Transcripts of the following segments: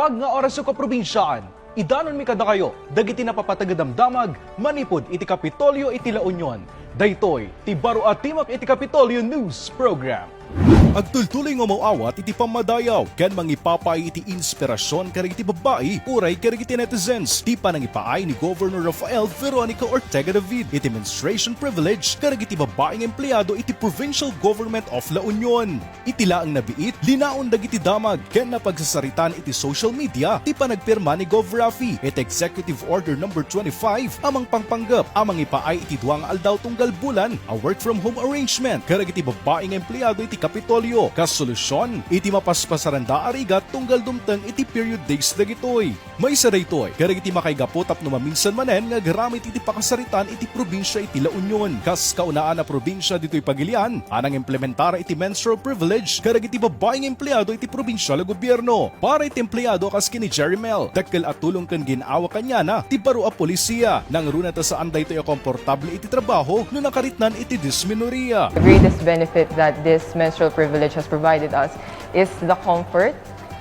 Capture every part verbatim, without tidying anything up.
Nga oras, kaprobinsiaan, idanonmi kadakayo dagiti napapateg a damdamag manipud iti Kapitolyo iti La Union. Daytoy ti baro a timek iti Kapitolyo News Program. Agtultuloy nga umaw-awat iti pammadayaw ken mangipapaay iti inspirasyon kadagiti babbai uray kadagiti netizens ti panangipaay ni Governor Rafael Veronica Ortega David iti menstruation privilege kadagiti babbai nga empleyado iti Provincial Government of La Union. Iti laeng nabiit, linaon dagiti damag ken napagsasaritaan iti social media ti panagpirma ni Gov Raffy iti Executive Order Number twenty-five a mangpangpanggep a mangipaay iti dua nga aldaw tunggal bulan a work from home arrangement kadagiti babbai nga empleyado iti Kapitolyo kas solusyon iti mapaspasaranda a rigat tunggal dumteng iti period days dagitoy. Maysa daytoy kadagiti makaigapu tapno maminsan manen nga agaramid iti pakasaritaan iti probinsia iti La Union. Kas kaunaan a probinsia ditoy pagilian a nangimplementar iti menstrual privilege kadagiti babbai nga empleyado iti probinsial a gobierno. Para iti empleyado a kas ken ni Jerry Mel, dakkel a tulong ken gin-awa kaniana ti baro a polisiya. Nangruna ta saan daytoy a komportable iti trabaho no nakaritnan iti dismenoria. The greatest benefit that this menstrual privilege has provided us is the comfort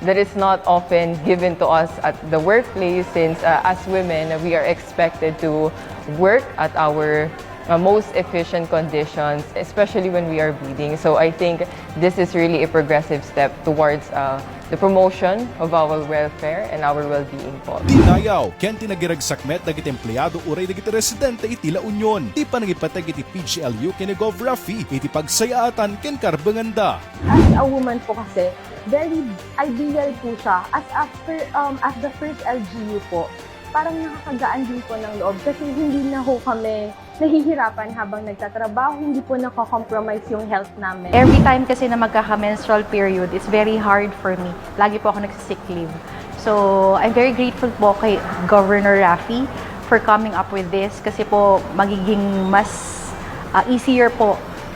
that is not often given to us at the workplace, since uh, as women, we are expected to work at our uh, most efficient conditions, especially when we are bleeding. So I think this is really a progressive step towards uh, the promotion of our welfare and our well-being po. Dinayaw ken ti nagiragsak met dagiti empleyado uray dagiti residente iti La Union ti panangipateg iti P G L U ken ni Gov Raffy iti pagsayaatan ken karbenganda. As a woman po kasi, very ideal po siya. As a fir- um, as the first L G U po, parang nakakagaan din po ng loob kasi hindi na ho kami nahihirapan habang nagtatrabaho, hindi po nako-compromise yung health namin. Every time kasi na magkaka-menstrual period, it's very hard for me. Lagi po ako nagsisick leave. So, I'm very grateful po kay Governor Raffy for coming up with this kasi po magiging mas uh, easier po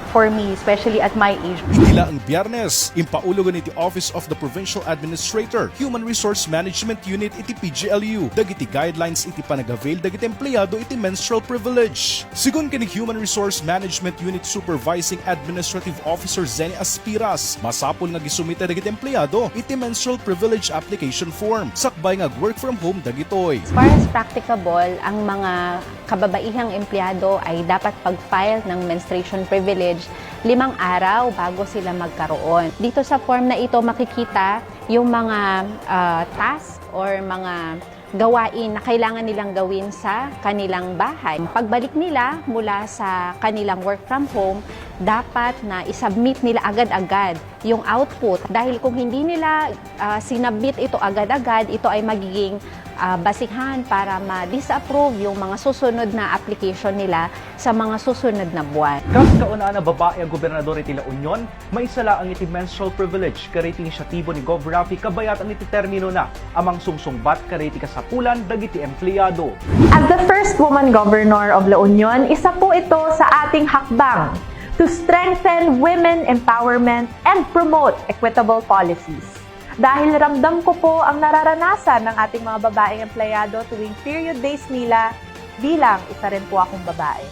for me, especially at my age. Iti laeng Biyernes, impaulogen iti Office of the Provincial Administrator, Human Resource Management Unit iti P G L U dagiti guidelines iti panagavail dagiti empleyado iti menstrual privilege. Sigun ken ni Human Resource Management Unit Supervising Administrative Officer Zenny Aspiras, masapul nga gisumite dagiti empleyado iti menstrual privilege application form sakbay nga ag-work from home dagitoy. As far as practicable, ang mga kababaihang empleyado ay dapat pag-file ng menstruation privilege limang araw bago sila magkaroon. Dito sa form na ito makikita yung mga uh, task or mga gawain na kailangan nilang gawin sa kanilang bahay. Pagbalik nila mula sa kanilang work from home, dapat na isubmit nila agad-agad yung output. Dahil kung hindi nila uh, sinubmit ito agad-agad, ito ay magiging uh, basihan para ma-disapprove yung mga susunod na application nila sa mga susunod na buwan. Kas kauna na babae ang gobernador iti La Union, maisalaang iti menstrual privilege kadagiti inisyatibo ni Gov Raffy kabayatan iti termino na a mangsungsungbat kadagiti kasapulan dagiti empleyado. As the first woman governor of La Union, isa po ito sa ating hakbang to strengthen women empowerment and promote equitable policies. Dahil ramdam ko po ang nararanasan ng ating mga babaeng empleyado tuwing period days nila bilang isa rin po akong babae.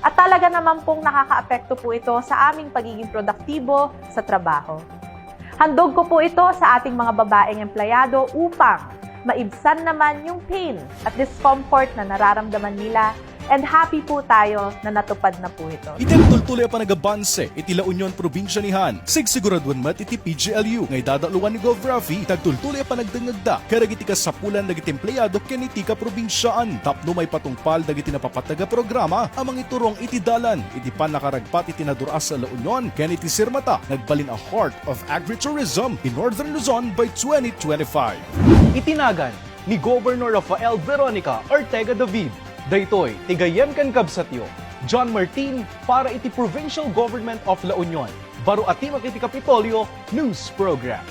At talaga naman pong nakakaapekto po ito sa aming pagiging produktibo sa trabaho. Handog ko po ito sa ating mga babaeng empleyado upang maibsan naman yung pain at discomfort na nararamdaman nila and happy po tayo na natupad na po ito. Iti agtultuloy a panagabanse iti La Union Provincia ni Han, sigsiguraduan met iti P G L U nga idadaluan ni Gov Raffy iti agtultuloy a panagdengngegda kadagiti kasapulan dagiti empleyado ken iti kaprobinsiaan tapno maipatungpal dagiti napapateg a programa a mangiturong iti dalan iti pannakaragpat iti nadur-as a La Union ken iti sirmata nagbalin a Heart of Agritourism in Northern Luzon by twenty twenty-five. Itinagan ni Governor Rafael Veronica Ortega David. Daytoy ti gayyem ken kabsatyo, John Martin, para iti Provincial Government of La Union. Baro a timek iti Kapitolyo News Program.